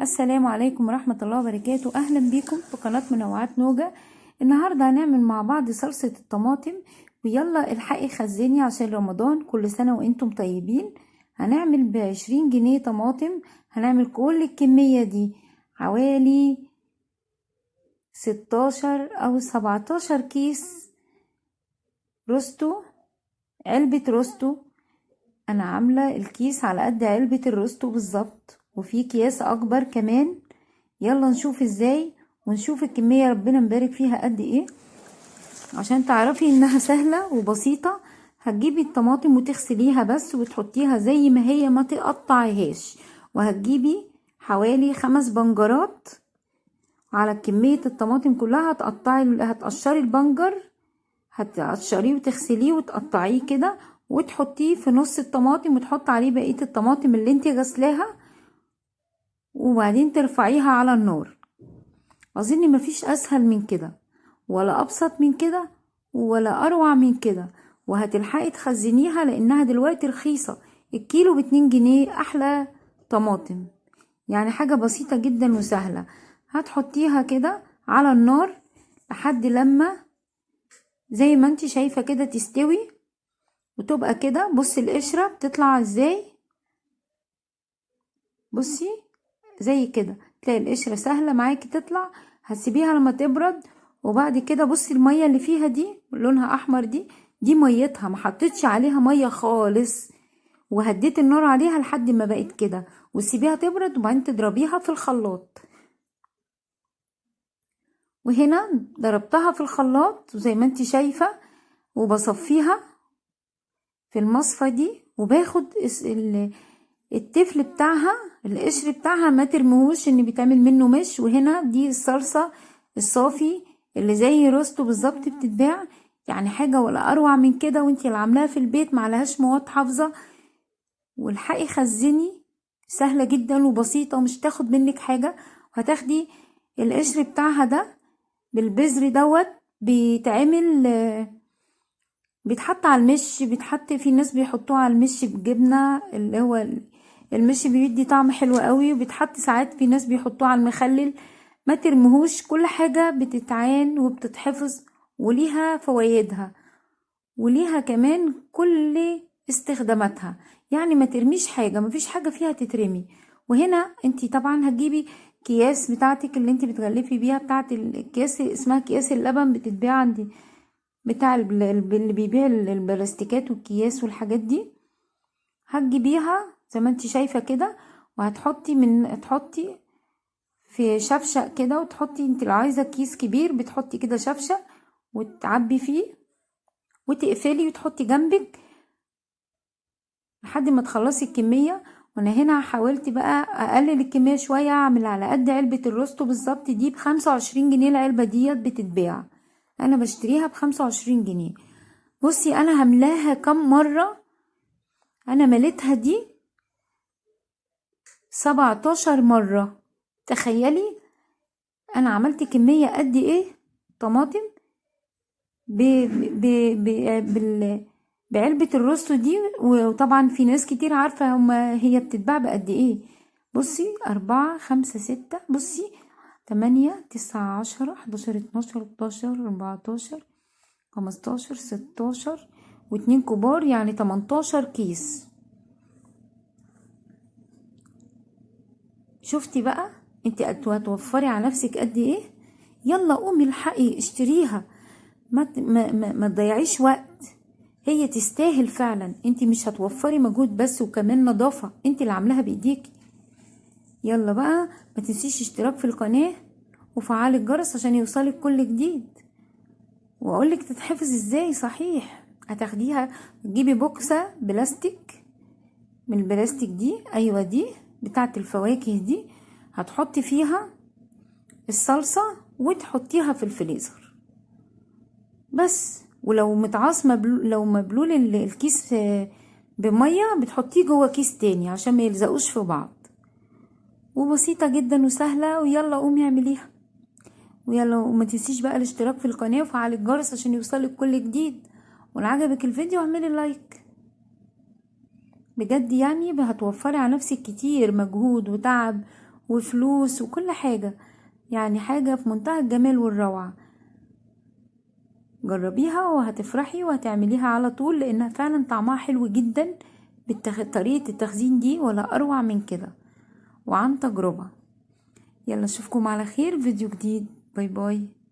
السلام عليكم ورحمة الله وبركاته. أهلا بيكم في قناة منوعات نوجة. النهاردة هنعمل مع بعض صلصة الطماطم، ويلا الحقي خزني عشان رمضان. كل سنة وانتم طيبين. هنعمل ب20 جنيه طماطم، هنعمل كل الكمية دي حوالي 16 أو 17 كيس روستو، علبة روستو. أنا عاملة الكيس على قد علبة الروستو بالظبط، وفي اكياس اكبر كمان. يلا نشوف ازاي ونشوف الكمية ربنا مبارك فيها قد ايه عشان تعرفي انها سهلة وبسيطة. هتجيبي الطماطم وتغسليها بس وتحطيها زي ما هي، ما تقطعيهاش. وهتجيبي حوالي 5 بنجرات على كمية الطماطم كلها. هتقشري البنجر، هتقشريه وتغسليه وتقطعيه كده وتحطيه في نص الطماطم، وتحط عليه بقية الطماطم اللي انت غسلاها، وبعدين ترفعيها على النار. اظن مفيش اسهل من كده ولا ابسط من كده ولا اروع من كده. وهتلحقي تخزنيها لانها دلوقتي رخيصة، الكيلو ب2 جنيه احلى طماطم، يعني حاجة بسيطة جدا وسهلة. هتحطيها كده على النار لحد لما زي ما انت شايفة كده تستوي وتبقى كده. بصي القشرة بتطلع ازاي، بصي زي كده تلاقي القشرة سهلة معاكي تطلع. هتسيبيها لما تبرد، وبعد كده بصي المية اللي فيها دي لونها احمر، دي ميتها، ما حطيتش عليها مية خالص، وهديت النار عليها لحد ما بقت كده. وسيبيها تبرد وبعدين تضربيها في الخلاط. وهنا ضربتها في الخلاط زي ما انت شايفة، وبصفيها في المصفى دي، وباخد التفل بتاعها، القشر بتاعها ما ترميهوش، ان بيتعمل منه مش. وهنا دي الصلصة الصافي اللي زي روستو بالظبط بتتباع، يعني حاجة ولا اروع من كده، وانتي اللي عاملاها في البيت ما عليهاش مواد حافظة. والحقي خزني، سهلة جدا وبسيطة ومش تاخد منك حاجة. وهتاخدي القشر بتاعها ده بالبذر دوت، بيتعمل، بيتحط على المش، بيتحط في ناس بيحطوه على المش بجبنة، اللي هو المش بيدي طعم حلو قوي، وبيتحط ساعات في ناس بيحطوه على المخلل. ما ترميهوش، كل حاجة بتتعان وبتتحفظ وليها فوائدها وليها كمان كل استخداماتها، يعني ما ترميش حاجة، ما فيش حاجة فيها تترمي. وهنا انتي طبعا هتجيبي اكياس بتاعتك اللي انتي بتغلفي بيها، بتاعت الاكياس اسمها اكياس اللبن، بتتباع عندي بتاع اللي بيبيع البلاستيكات والكياس والحاجات دي. هتجيبيها زي ما انتي شايفة كده، وهتحطي من تحطي في شفشق كده، وتحطي انت لو عايزة كيس كبير بتحطي كده شفشق وتعبي فيه وتقفلي وتحطي جنبك لحد ما تخلصي الكمية. وانا هنا حاولت بقى اقلل الكمية شوية، اعمل على قد علبة الروستو بالظبط. دي ب25 جنيه العلبة ديت بتتباع، انا بشتريها ب25 جنيه. بصي انا هملاها كم مرة، انا مليتها دي 17 مرة. تخيلي انا عملت كمية قد ايه طماطم بعلبة الروستو دي. وطبعا في ناس كتير عارفة هما هي بتتباع بقد ايه. بصي 4 5 6، بصي 8 9 10 11 12 13 14 15 16 واتنين كبار، يعني 18 كيس. شفتي بقى انت هتوفري على نفسك قد ايه؟ يلا قومي الحقي اشتريها، ما تضيعيش وقت، هي تستاهل فعلا. انت مش هتوفري مجهود بس، وكمان نظافة، انت اللي عاملاها بايديكي. يلا بقى ما تنسيش اشتراك في القناة وفعال الجرس عشان يوصلك كل جديد. واقولك تتحفظ ازاي صحيح. هتاخديها تجيبي بوكسة بلاستيك من البلاستيك دي، ايوه دي بتاعة الفواكه دي، هتحطي فيها الصلصة وتحطيها في الفريزر بس. ولو متعاص لو مبلول الكيس بمية بتحطيه جوه كيس تاني عشان ما يلزقوش في بعض. وبسيطة جدا وسهلة، ويلا قومي اعمليها. ويلا وما تنسيش بقى الاشتراك في القناة وفعل الجرس عشان يوصلك كل جديد. ولو عجبك الفيديو اعملي لايك. بجد هتوفري على نفسك كتير مجهود وتعب، وفلوس وكل حاجة، يعني حاجة في منتهى الجمال والروعة. جربيها وهتفرحي وهتعمليها على طول، لانها فعلا طعمها حلو جدا بطريقة التخزين دي، ولا اروع من كده وعن تجربة. يلا اشوفكم على خير فيديو جديد. bye bye.